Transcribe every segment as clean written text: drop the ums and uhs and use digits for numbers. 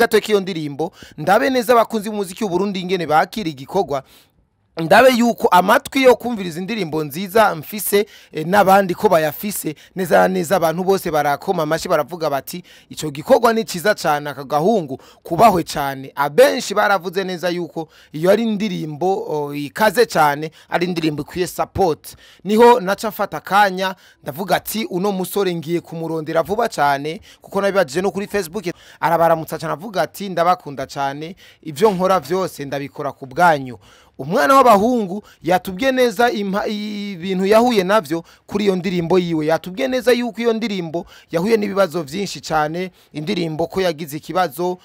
Gato k'iyo ndirimbo, ndabe neza abakunzi b'umuziki w'Uburundi ingene bakira igikorwa, ndabe yuko amatwi yo kumviriza indirimbo nziza mfise n'abandi ko bayafise neza na neza. Abantu bose barakoma amashi, baravuga bati ico gikorwa ni ciza cane, aka gahungu kubahwe cane. Abenshi baravuze neza yuko iyo ari indirimbo ikaze cane, ari indirimbo ikwiye support. Niho naca mfata akanya ndavuga ati uno musore ngiye kumurondera vuba cane, kuko nabibajije no kuri Facebook, arabaramutsa cane, avuga ati ndabakunda cane, ivyo nkora vyose ndabikora ku bwanyu. Umwana w'abahungu yatubwiye neza ibintu yahuye navyo kuri iyo ndirimbo yiwe. Yatubwiye neza yuko iyo ndirimbo yahuye n'ibibazo vyinshi cane, indirimbo ko yagize ikibazo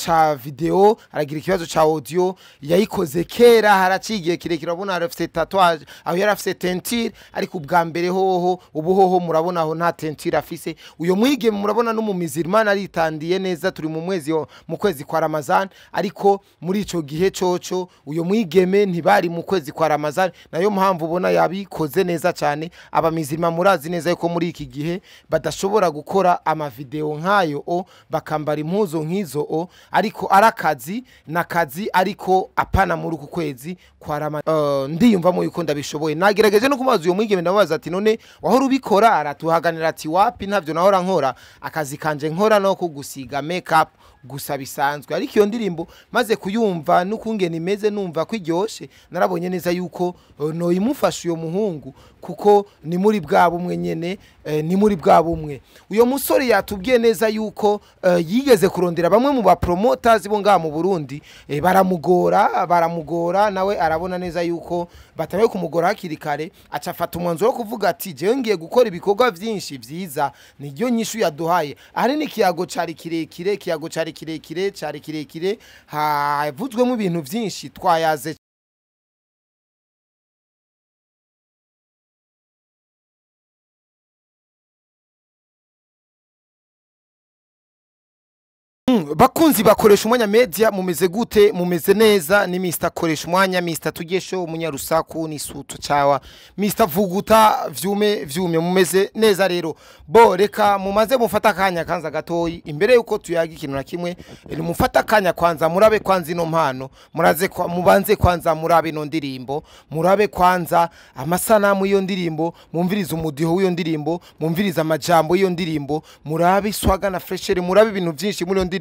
ca video, aragira ikibazo ca audio. Yayikoze kera, haraciye igihe kirekire. Urabona arafise tatouage aho yari afise teinture, ariko ubwa mbere hoho, ubu hoho murabona aho nta teinture afise. Uyo mwigeme murabona no mu mizirmana aritandiye neza. Turi mu mwezi mu kwezi kwa Ramazan, ariko muri ico gihe coco uyo mwigeme ntibari mu kwezi kwa Ramazan, nayo mpamvu ubona yabikoze neza cyane. Abamizirima murazi neza yuko muri iki gihe badashobora gukora amavideo nkayo o bakambara impuzu nk'izo o, ariko arakazi nakazi, ariko apana muri uku kwezi kwa Ramazan. Ndiyumvamo yuko ndabishoboye. Nagerageje no kumubaza uyo mwigeme, ndamubaza ati none wahora ubikora? Aratuhaganira ati wapi, ntavyo nahora nkora, akazi kanje nkora no kugusiga makeup gusa bisanzwe. Ariko iyo ndirimbo maze kuyumva n'ukungene imeze, numva ko iryoshe, narabonye neza yuko noyimufasha uyo muhungu, kuko ni muri bwa bumwe nyene, ni muri bwa bumwe. Uyo musore yatubwiye neza yuko yigeze kurondera bamwe mu ba promoters bo ngaha mu Burundi, baramugora, baramugora. Nawe arabona neza yuko batabaye kumugora hakiri kare, aca afata umwanzuro wo kuvuga ati jewe ngiye gukora ibikorwa vyinshi vyiza. Niryo nyishu yaduhaye. Ahari n'ikiyago cari kirekire, ikiyago cari kirekire, cari kirekire, havuzwemo ibintu vyinshi twayaze. Bakunzi bakoresha umwanya media, mumeze gute? Mumeze neza? Ni Mr Koresha umwanya, Mr Tugesho, umunyarusaku ni sutu cawa, Mr Vuguta vyume vyume. Mumeze neza rero? Bo reka mumaze mufata akanya kanza gatoyi imbere yuko tuyaga ikintu na kimwe. Mufata akanya kwanza murabe kwanza ino mpano, muraze kwa, mubanze kwanza murabe ino ndirimbo, murabe kwanza amasanamu y'iyo ndirimbo, mumvirize umudiho w'iyo ndirimbo, mumvirize amajambo y'iyo ndirimbo, murabe iswaga na fraîcheur, murabe ibintu byinshi muri iyo ndirimbo.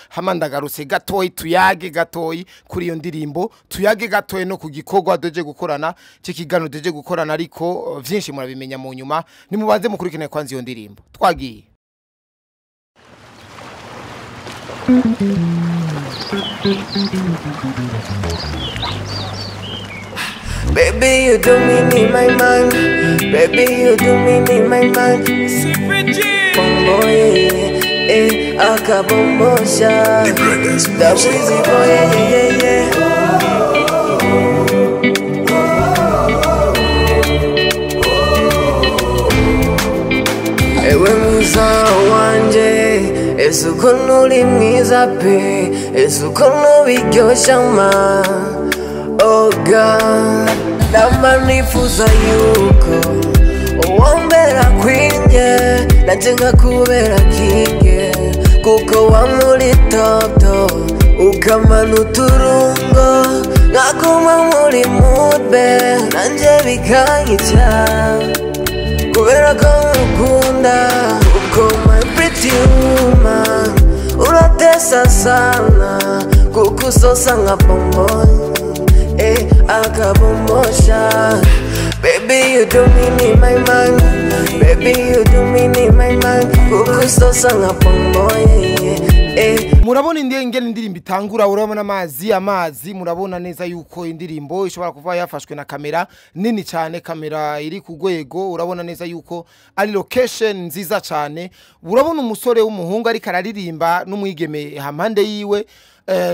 Hama ndagarutse gatoyi tuyage gatoyi kuri iyo ndirimbo, tuyage gatoyi no ku gikorwa doje gukorana cy'ikiganiro doje gukorana, ariko vyinshi murabimenya mu nyuma. Nimubanze mukurikirane kwanza iyo ndirimbo. Twagiye. Baby, you do me in my mind. Baby, you do me in my mind. Bombo, yeah, eh, akabombosha. The Weezy boy, yeah. Ewe mwiza wanje, ese ukuntu uri mwiza pe, ese ukuntu biryoshya ma. Oh God, ndaba nifuza yuko uwombera kwinye, nanjye nkakubera kinge, kuko wamuri top top, ukamana uturungo, nkaguma muri mood be, nanjye bikanyica kubera ko ngukunda. Kuko my pretty woman, uratesa sana, kuko usosa nka bombon, eh, akabombosha. Baby, you do me in my mind. Baby, you do me in my mind, kuko usosa nka bombon, yeah, eh. Murabona ingene indirimbo itangura, urabona amazi, amazi. Murabona neza yuko indirimbo ishobora kuba yafashwe na kamera nini cyane, kamera iri ku rwego. Urabona neza yuko ari location nziza cyane. Urabona umusore w'umuhungu ariko araririmba n'umwigeme hampande yiwe,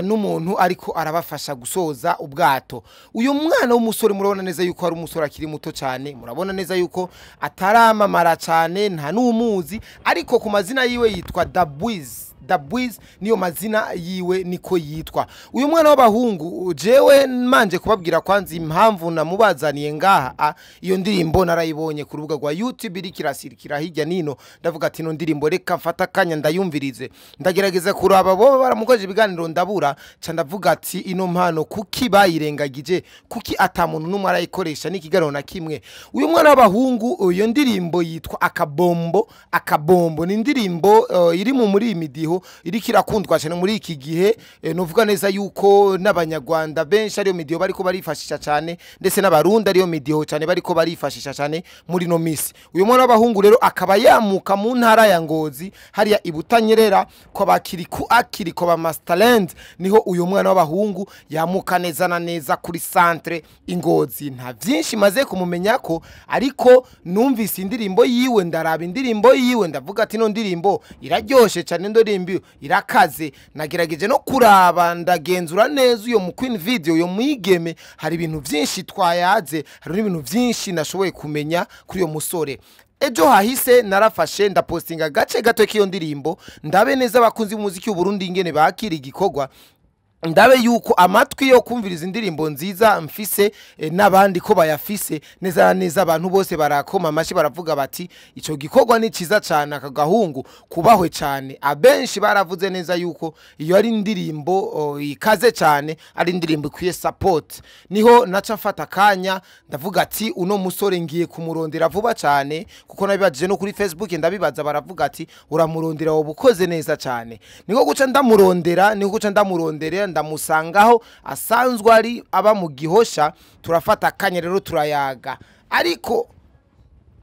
n'umuntu ariko arabafasha gusoza ubwato. Uyu mwana w'umusore murabona neza yuko ari umusore akiri muto cyane, murabona neza yuko ataramamara cyane, nta n'umuzi, ariko ku mazina yiwe yitwa Dabwiz. Dabwiz niyo mazina yiwe, niko yitwa uyu mwana w'abahungu. Jewe manje kubabwira kwanza impamvu namubazaniye ngaha. Iyo ndirimbo narayibonye ku rubuga rwa YouTube iriko irasirikira hirya nino, ndavuga ati ino ndirimbo reka mfata akanya ndayumvirize. Ndagerageza kuraba bo baramukoje ibiganiro ndabura, ca ndavuga ati ino mpano kuki bayirengagije, kuki ata muntu n'umwe arayikoresha n'ikiganiro na kimwe? Uyu mwana w'abahungu, iyo ndirimbo yitwa Akabombo. Akabombo ni indirimbo iri mu muri iyi midiho iriko irakundwa cyane muri iki gihe. Novuga neza yuko n'abanyarwanda benshi ariyo midiho bariko barifashisha cyane, ndetse n'abarundi ariyo midiho cyane bariko barifashisha cyane muri no misi. Uyu mwana w'abahungu rero akaba yamuka mu ntara ya Ngozi, hariya ibutanyerera kwa bakiriku akiri kwa ba Masterland, niho uyu mwana w'abahungu yamuka neza na neza kuri centre Ingozi. Nta byinshi maze kumumenya ko, ariko numvise indirimbo yiwe, ndaraba indirimbo yiwe, ndavuga ati ino ndirimbo iraryoshe cyane, indirimbo irakaze. Nagerageje no kuraba, ndagenzura neza uyo mu Queen Video, uyo mwigeme. Hari ibintu byinshi twayaze, hari n'ibintu byinshi nashoboye kumenya kuri uyo musore. Ejo hahise narafashe ndapostinga agace gato k'iyo ndirimbo, ndabe neza abakunzi b'umuziki w'Uburundi ingene bakira igikorwa, ndabe yuko amatwi yo kumviriza indirimbo nziza mfise n'abandi ko bayafise. Neza na neza abantu bose barakoma amashi, baravuga bati ico gikorwa ni ciza cyane, aka gahungu kubahwe cyane. Abenshi baravuze neza yuko iyo ari indirimbo ikaze cyane, ari indirimbo ikwiye support. Niho naca mfata akanya ndavuga ati uno musore ngiye kumurondera vuba cyane, kuko nabibajije no kuri Facebook ndabibaza, baravuga ati uramurondera wowe ukoze neza cyane. Niko guca ndamurondera, niko guca ndamurondera, ndamusangaho asanzwe ari aba mu Gihosha. Turafata akanya rero turayaga, ariko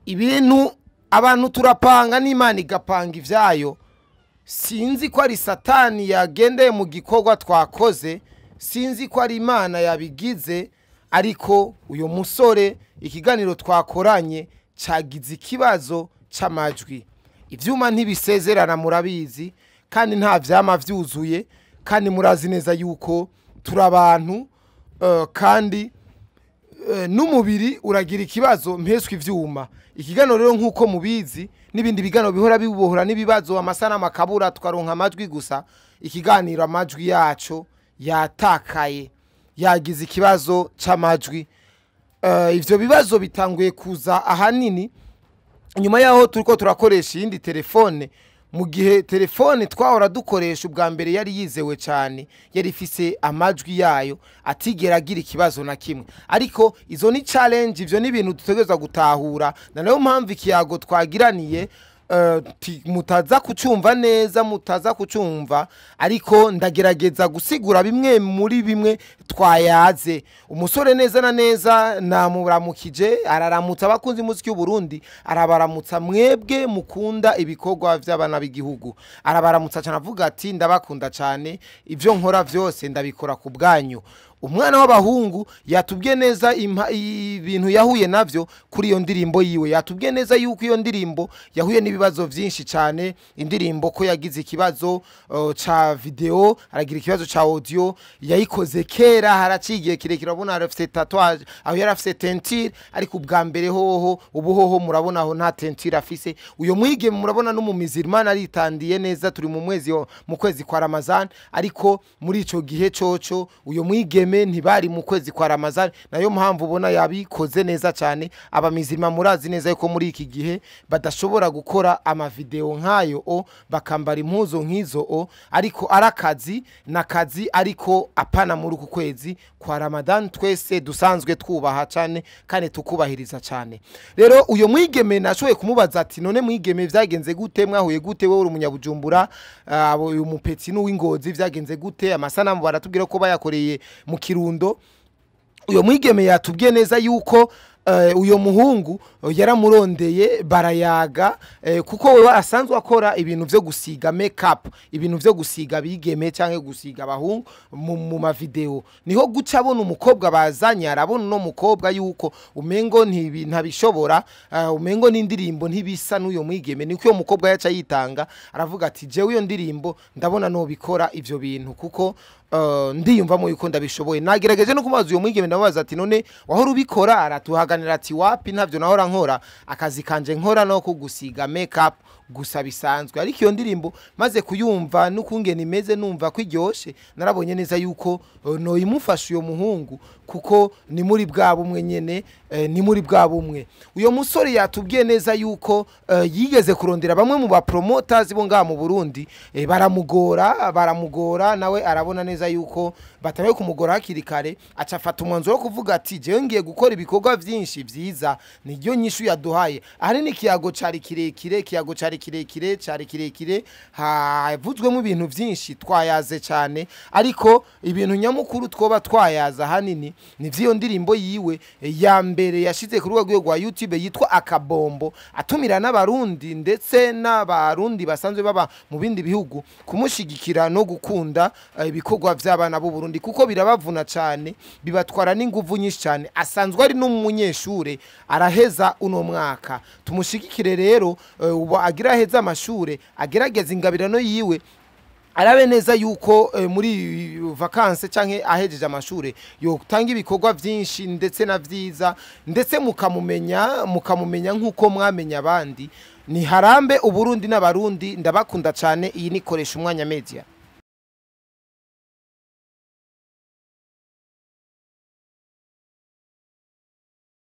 ibintu abantu turapanga n'Imana igapanga ivyayo. Sinzi ko ari Satani yagendeye mu gikorwa twakoze, sinzi ko ari Imana yabigize, ariko uyu musore ikiganiro twakoranye cagize ikibazo c'amajwi. Ivyuma ntibisezerana murabizi, kandi nta vyama vyuzuye, kandi murazi neza yuko turi abantu, kandi n'umubiri uragira ikibazo mpeswe ivyuma. Ikiganiro rero nk'uko mubizi n'ibindi biganiro bihora bibohora n'ibibazo, amasanamu akabura, tukaronka amajwi gusa. Ikiganiro amajwi yaco yatakaye, yagize ikibazo c'amajwi. Ivyo bibazo bitanguye kuza ahanini nyuma yaho turiko turakoresha iyindi telefone, mu gihe telefone twahora dukoresha ubwa mbere yari yizewe cyane, yari ifise amajwi yayo atigera agira ikibazo na kimwe. Ariko izo ni challenge, ivyo ni ibintu dutegerezwa gutahura, na nayo mpamvu ikiyago twagiraniye mutaza kucumva neza, mutaza kucumva, ariko ndagerageza gusigura bimwe muri bimwe twayaze. Umusore neza na neza namuramukije, araramutsa abakunzi muziki w'u Burundi, arabaramutsa mwebwe mukunda ibikorwa vy'abana b'igihugu, arabaramutsa cyane avuga ati ndabakunda cyane, ivyo nkora vyose ndabikora ku bwanyu. Umwana w'abahungu yatubwiye neza ibintu yahuye navyo kuri iyo ndirimbo yiwe. Yatubwiye neza yuko iyo ndirimbo yahuye n'ibibazo vyinshi cyane, indirimbo ko yagize ikibazo ca video, aragira ikibazo ca audio. Yayikoze kera, haraciye kirekire, urabona arafise tatouage aho yari afise teinture, ariko ubwa mbere hoho, ubu hoho murabona aho nta teinture afise. Uyo mwigeme murabona no mu mizirmana aritandiye neza, turi mu mwezi mu kwezi kwa Ramazan, ariko muri ico gihe coco uyo mwigeme ntibari mu kwezi kwa Ramazan, nayo mpamvu ubona yabikoze neza cyane. Abamizirima murazi neza yuko muri iki gihe badashobora gukora amavideo nkayo o bakambara impuzu nk'izo o, ariko arakazi nakazi, ariko apana muri uku kwezi kwa Ramadan twese dusanzwe twubaha cyane kandi tukubahiriza cyane. Rero uyo mwigeme nashoboye kumubaza ati none mwigeme vyagenze gute, mwahuye gute, wewe uri umunyabujumbura, uyu mupetsi n'uw'Ingozi, vyagenze gute? Amasanamu baratubwira ko bayakoreye mu Kirundo. Uyo mwigeme yatubwiye neza yuko uyo muhungu yaramurondeye barayaga, kuko wewe asanzwe akora ibintu vyo gusiga make up, ibintu vyo gusiga bigeme canke gusiga abahungu mu mavideo. Niho guca abona umukobwa bazanye, arabona uno mukobwa yuko umengo ntabishobora, umengo n'indirimbo ntibisa n'uyo mwigeme. Niko uyo mukobwa yaca yitanga aravuga ati jewe iyo ndirimbo ndabona nobikora ivyo bintu, kuko ndiyumvamo yuko ndabishoboye. Nagerageje no kumubaza uyo mwigeme, ndamubaza ati none wahora ubikora? Aratuhaganya. Turaganira ati wapi, ntabyo nahora nkora, akazi kanje nkora no kugusiga makeup gusa bisanzwe. Ariko iyo ndirimbo maze kuyumva n'ukungene imeze, numva ko iryoshe, narabonye neza yuko noyimufasha uyo muhungu, kuko ni muri bwa bumwe nyene, ni muri bwa bumwe. Uyo musore yatubwiye neza yuko yigeze kurondera bamwe mu ba promoters bo ngaha mu Burundi, baramugora, baramugora, nawe arabona neza yuko batabaye kumugora hakiri kare, aca afata umwanzuro wo kuvuga ati jewe ngiye gukora ibikorwa vyinshi vyiza. Niryo nyishu yaduhaye. Ahanini ikiyago cari kirekire, ikiyago cari kirekire, cari kirekire, havuzwemo ibintu vyinshi, twayaze cyane, ariko ibintu nyamukuru twoba twayaza ahanini ni vy'iyo ndirimbo yiwe ya mbere yashize ku rubuga rwa YouTube yitwa Akabombo, atumira n'abarundi ndetse n'abarundi basanzwe baba mu bindi bihugu kumushigikira no gukunda ibikorwa vy'abana b'u Burundi, kuko birabavuna cyane, bibatwara n'inguvu nyinshi cyane. Asanzwe ari n'umunyeshure, araheza uno mwaka, tumushigikire rero, ubu agira aheza amashure, agerageza ingabirano yiwe, arabe neza yuko muri vacances canke ahejeje amashure yotanga ibikorwa vyinshi ndetse na vyiza, ndetse mukamumenya nkuko mwamenya abandi. Ni harambe Uburundi n'abarundi, ndabakunda cyane. Iyi nikoresha umwanya media.